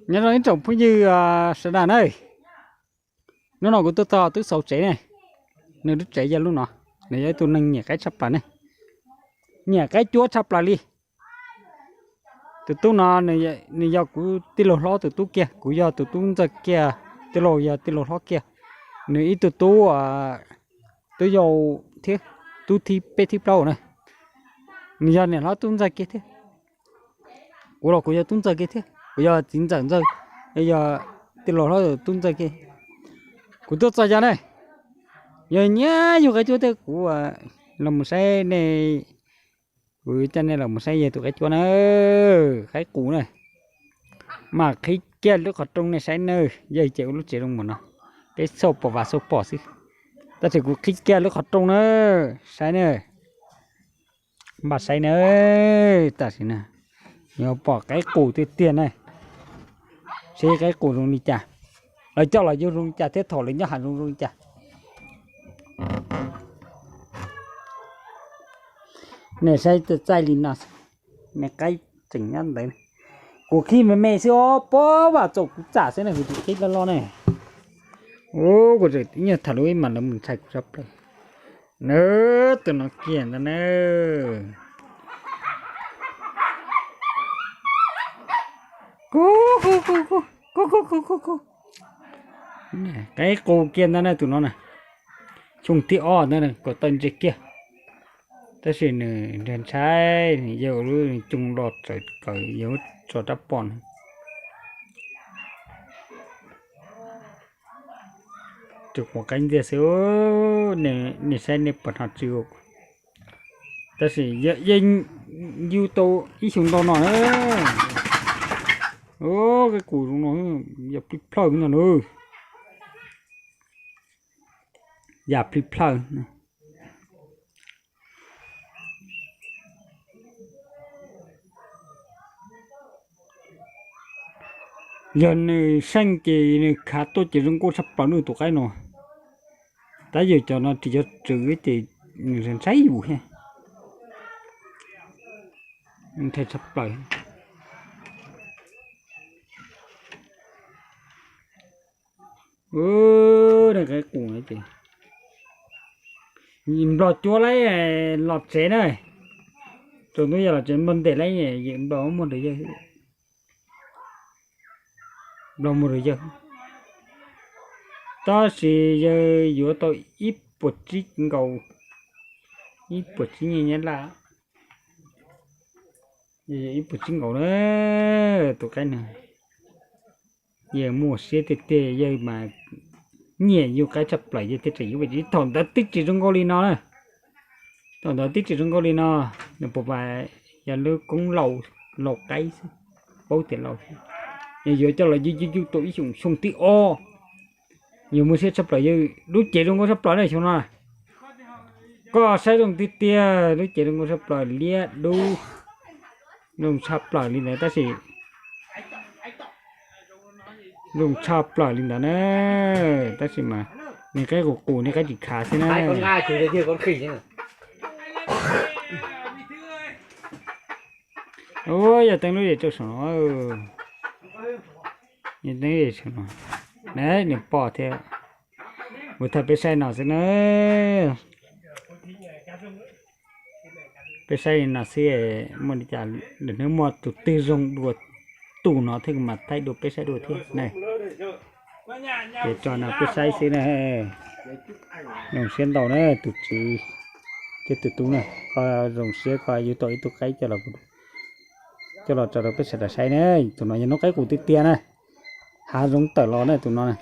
Nyob zoo ib tsoom phooj ywg sawv daws na, hnub no kuv tuaj txog tub xauv tsev ne, nws lub tsev yog lub no, nws yog ib tug neeg nyiam qaib tshaj plaws ne, nyiam qaib cuab tshaj plaws li. Tus tub no nws yog kuv tij laug hlob tus tub kiag, kuv yog tus tub ntxawg kiag, tij laug yog tij laug hlob kiag. Nws ib tug tub, tub yau thiab, tub thib peb thib plaub na. Nws yog niam hlob tub ntxawg kiag thiab. Kuv los kuv yog tub ntxawg kiag thiab, kuv yog txiv ntxawm ntxawg, yog tij laug hlob tub ntxawg kiag. Kuv tuaj txog yog ne, yog nyiam yug qaib cuab thiab kuv los mus saib nej, kuv coj nej los mus saib yawg tus qaib cuab na, qaib qus na. Mam qhib kiag lub qhov rooj nej saib na, yawg ces ua lub tsev zoo mus no, peb xauj pom vas xauj pom xwb. Tab sis kuv qhib kiag lub qhov rooj na, saib na, npaj saib na, tam sim na, yuav pom qaib qus tiag tiag na, seb qaib qus zoo li cas, lawv coj los yug zoo li cas thiab thaum lawv nyob hav zoov zoo li cas. Nej saib txaij li no, nej qaib tseem nyob ntawd. Kuv qhib me me xwb os, pob vam txaus kuv txam xwb ne, kuv tus qhib loj loj ne. Ub, kuv tseem nyiag tham lub ib mas lawv mus ntshai kuv sab plaws. Nws tus no kiag ntag na. Ku, ku, ku, ku, ku, ku, ku, ku, ku. Qaib qus kiag ntag na tus no na. Xyoo thib ob ntag na, kom tawm ntse kiag. Tab sis nws ntshai ntshai, yawg lub coo los txawm kawm yawg tso rab pom na. Tus quav qaib ntxiag xwb, nej saib nej puas hnov tsw. Tab sis yawg yug tau ib xyoo ntau no na. Qaib qus zoo no, yam plij plawg no na. Yam plij plawg. Yog nws seej ces nws khav tuaj ces zoo nkauj tshaj plaws nws tus qaib no. Tab yawg cov no tsis yog tswv ces nws ntshai yus thiab. Ntshai tshaj plaws. Ub, qaib qus ces nplog cuab lawm los tsev na. Tsaus ntuj yog los tsev nplog ntes lawm, nplog muaj nrog yawg. Nplog muaj nrog yawg. Tab sis yawg yuav tau ib puas tsib nkaus, ib puas tsib nyiaj nyab laj. Ib puas tsib nkaus na, tus qaib no. Yawg muaj siab tiag tiag, yawg mas nyiam yug qaib tshaj plaws, yawg thiaj tseem yuav vim thaum ntawd twb tsis zoo nkauj li no na. Thaum ntawd twb tsis zoo nkauj li no, nws puas pas yog lub koob laus, laus qaib xwb, paub tias laus xwb. Yawg yuav coj los yug yug yug tau ib xyoos, xyoo thib ob, yawg muaj siab tshaj plaws, yawg lub cev zoo nkauj tshaj plaws na xyoo no. Koj saib zoo tiag tiag, lub cev zoo nkauj tshaj plaws, liab dub, zoo tshaj plaws li ntawd tab sis zoo tshaj plaws li ntawd na. Tab sis mas nws qaib qus qus, nws qaib tsis khav xwb na. Ua yog teeb lub zes rau saum no, yog teeb lub zes saum no, nws pom thiab. Mus thaij peb saib no xwb na. Peb saib li no xwb, muaj li cas lwm hnub muaj tus twg zoo dua tus no thiab kuv mam thaij dua peb saib dua thiab na. Ces tso no peb saib xwb na. Zoo siab ntau na tus tswv thiab tus tub na, koj zoo siab koj yug tau ib tug qaib coj los tso rau peb sawv daws saib na. Tus no yog noob qaib qus tiag tiag na, hav zoov tawm los na tus no na.